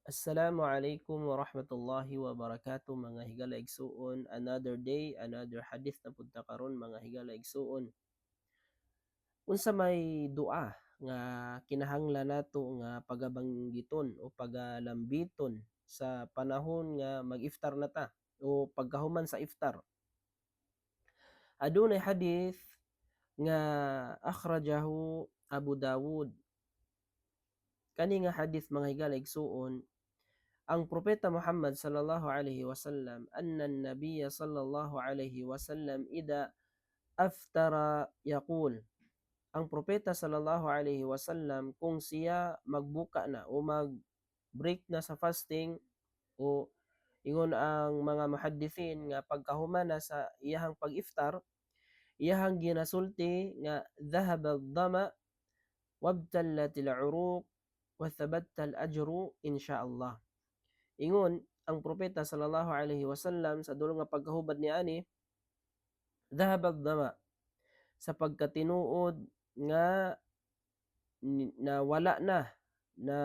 Assalamu alaikum wa rahmatullahi wa barakatuh, mga higala igsuon. Another day, another hadith na pud ta karon, mga higala igsuon. Unsa may dua nga kinahanglan nato nga pagabanggiton o pagalambiton sa panahon nga mag-iftar na ta o pagkahuman sa iftar? Adunay hadith nga akhrajahu Abu Dawud. Kani nga hadith, mga higala igsuon, ang Propeta Muhammad sallallahu alaihi wasallam, anna an-nabiy sallallahu alaihi wasallam ida aftara yaqul, ang Propeta sallallahu alaihi wasallam kung siya magbuka na o mag break na sa fasting, o ingon ang mga muhaddithin nga pagkahuman na sa iyahang pag-iftar, iyahang ginasulti nga dhahaba ad-dama wabtallat al-uruq wa thabatta al-ajru insha Allah. Ingon ang Propeta sallallahu alaihi wasallam sa dulo nga pagkahubad ni ani, dhahaba ad-dama, sa pagkatinuod nga nawala na na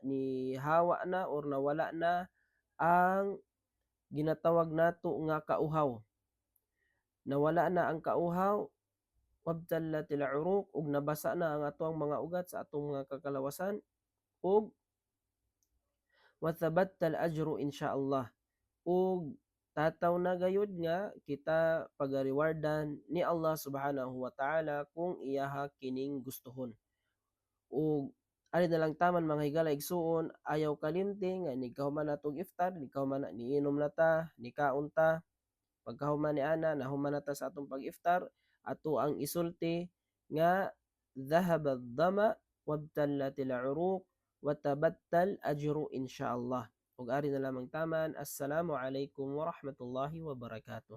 ni hawa na or nawala na ang ginatawag nato nga kauhaw. Nawala na ang kauhaw, wabtallatil uruq, ug nabasa na ang atoang mga ugat sa atong mga kakalawasan, ug wa thabatta al-ajru insha Allah, ug tataw na gayud nga kita pagarewardan ni Allah subhanahu wa ta'ala kung iyaha kining gustuhon. Ug ari na lang taman, mga higala igsuon, ayaw kalimti nga nigkahuman natong iftar, nigkahuman na, niinom na ta, nikaon ta, pagkahuman ni ana, nahuman na ta sa atong pag-iftar, ato ang isulti nga dhahaba ad-dama wabtallatil uruq wa tabattal ajru insha Allah. Ug ari na lamang taman. Assalamu alaikum warahmatullahi wabarakatuh.